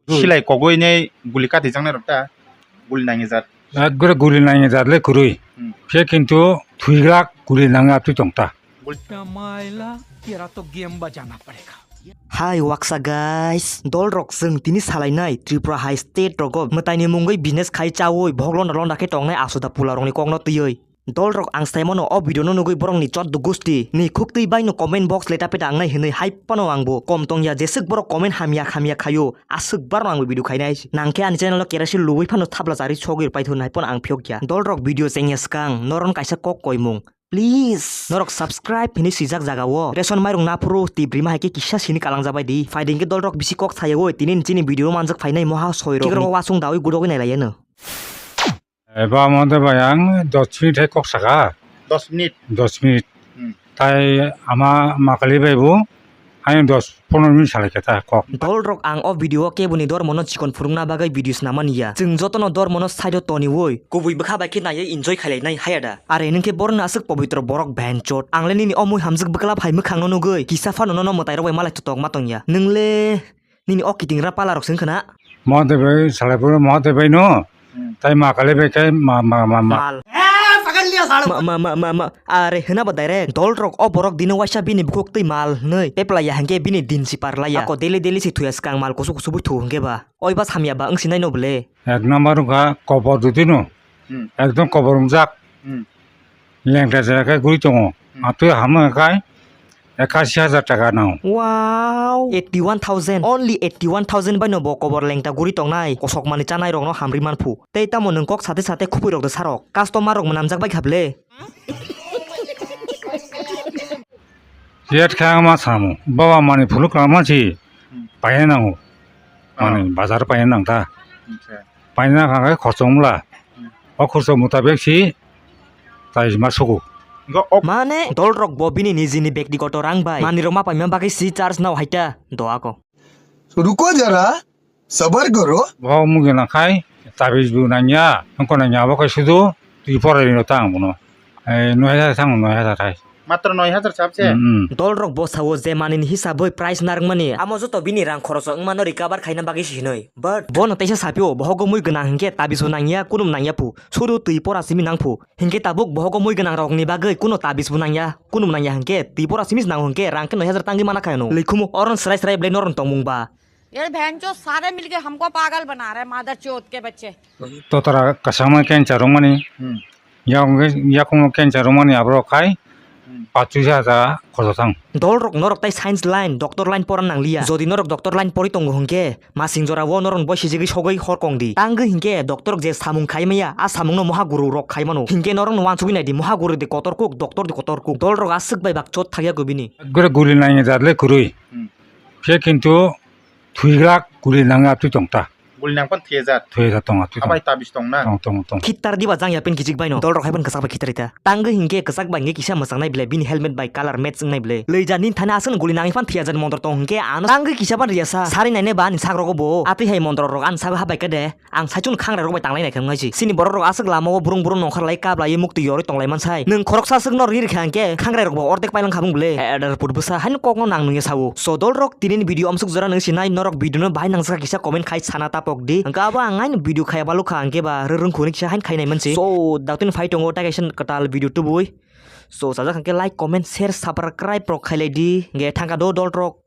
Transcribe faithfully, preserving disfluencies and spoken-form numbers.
Silai kogwi nei guli kati jangnai rok ta. Guli nangya jat. Ekgore guli nangya jat le kwrwi. Hmm. Phiya kintu thwigrak guli nangya twi tong ta. Kamaila, tera to game bajana padega. Hai waksa guys, dol rok chwng tini salainai Tripura hai state rogo mwtaini mungwi business khai chawi bhok londa londa khe tongnai asuda pula rokni kokno twiwi. Dol rok ang saimano o video no nugwi borok ni choddo gusti ni khuktwi bai no comment box leta peta ang nai hinwi hai phano ang bo kom tongya jeswk borok comment hamya hamya khaio aswk bar no ang bo video khainai nangkhe ani channel o kerasi lubui phano thapla chari sogwi rwpai thun hai phano ang phiyok ya dol rok video chengya swkang noron kaisa kok koimung. Please, norok subscribe hinwi swijak jaga o. Ration mairung naphuru twi brima hai khe kisa sini kalang jabai di. Phaidi hwnkhe dol rok bisi kok sayawoi tini ni chini video o manjak phainai moha soi rok. Kikrok o wasung dawi gudogwi nai lai eno. Eba mode bai ang dos minute hai kok saka. Dos minute? Dos minute. Hmm. Tai ama makali bai bo. Haino dos pondro minute salai khe ta kok. Dol rok ang o video o keboni dormo no chikon phwrwngna bagwi video snamani ya. Chwng jotono dormo no side o toniwi kubui bwkha bai khe naiwi enjoy khailai nai haya da. Are nwng khe borok no aswk pobitro borok bhenchot. Ang le nini o mui hamjwk bwkla phai mwkhang no nugwi kisa phano nono mwtai rok bai malai totok ma tong ya. Nwng le nini o kiting ra pala rok se wngkha na? Mohadev bai salai phuru Mohadev bai no. Hmm. Tai ma kale bai khe ma, ma, ma, ma. Mal. Eh, pakad liya salo. Ma, ma, ma, ma, ma. Are hwna ba direct. Dol rok o borok dino waisa bini bukhuk twi mal hwnwi. Tei pla ya hwnkhe bini din si par laya. Ako daily daily si thuya swkang mal kusu kusu bui thu hwnkhe ba. Oi ba samya ba wng sinai no bwle. Ek number wngkha kobor dudino. Hmm. Ekdom kobor wngjak. Hmm. Lengta jera khe guri tongo. Hmm. Atwi hamya khai ekasi hajar taka nango. Wow! Eighty one thousand, only eighty one thousand bai no bo kobor lengta guri tongnai, kosok mani chanai rok no hamri manphu. Tei tamo nwng kok sate sate khupui rok de sarok. Customer rok mwnamjak bai kha bwle. Yet khe ang ma samu, baba mani phuluk rama si paina nango. Mani bazar paina nang ta. Acha. Paina kha khe khorchom la. Hmm. O khorchom mutabek si tai ma suku. Mane dol rok bo bini nijini bektigoto rang bai mani rok ma paima bagwi si charge nao hai ta do ako. Ruko jara, sabar karo. Bo mugi nang khai tabis bu nangya, nongko nangya bo khai sudu twi porai rino ta ang bono. Eh, noi hajar thang noi hajar hai. Matro noi hajar chap se. Hmm, hmm. Dol rok bo sao je manini hisaboi price narwkmani amo joto bini rang khoroso wngmano recover khaina bagwi si hinoi. But bono teisa sapio bohogo mui gwnang hinkhe tabis bo nangya kunum nangya phu. Sudu twi pora simi nang phu. Hinkhe tabuk bohogo mui gwnang rokni bagwi kuno tabis bo nangya kunum nangya hinkhe twi pora simi nango hinkhe rang khe noi hajar tangwi mana khaino. Likhumu oron srai srai blai noron tongmung ba. ये बहनचोद सारे मिलके हमको पागल बना रहे हैं, मादरचोद के बच्चे। Totara kasama kenchar wngmani. Hmm. Yakung, yakung kenchar wngmani aborok khai. Hmm. Pachis hajar khorsa thang. Dol rok norok tai science line, doctor line pora nang liya. Jodi norok doctor line pori tongo hwnkhe, masing jora o norok bai sijigwi sogwi hor kong di. Tangwi hinkhe doctor rok je samung khai maya, a samung no moha guru rok khai mano. Hinkhe norok no wansugwi nai di, moha guru de kotor kuk, doctor de kotor kuk. Dol rok aswk bai bak chot thakya ko bini. Gore guli nang jat le kwrwi. Hmm. Phiya kintu thwigrak guli nangya twi tong ta. Guli nang pan thwija jat. Thwija jat tong, twi tong. Abai tabis tong na? Tong, tong, tong. Khittar diba jang ya pin kichik bai no. Dol rok hai pan kwchak bai khittar ita. Tangwi hinkhe kwchak bai hinkhe kisa mwchang nai bile, bini helmet bai colour match wng nai bile. Lei jani thani aswk guli nangwi pan thwija jat montor tong hinkhe ano tangwi kisa pan riya sa. Sari nai ne ba ani sak rogo bo. Atwi hai montor rok ani sak ha bai khe de. Ang saichung khangrai rok bai tanglai nai khe wng nai si. Chini borok rok aswk lama o burung burung nongkhor lai kap lai mukti yorwi tong lai man sai. Nwng khoroksa aswk no ri rikha hinkhe khangrai rok bo ordek pailong kha bung bile. He, adar put bwsa haino kok no nang nungya sao. So dol rok tini ni video amsuk jora nung sinai norok video no bahai nangjakha kisa comment khai sana tapok di. Hwnkhe abo ang aino video khaya balukha hwnkhe ba rwrwng khuni kisa haino khainai mansi. So daktini phai tongo ta kaisa kwtal video tubui. So sajak hwnkhe like, comment, share, subscribe rok khailai di. Hwnkhe thangkha do dol rok.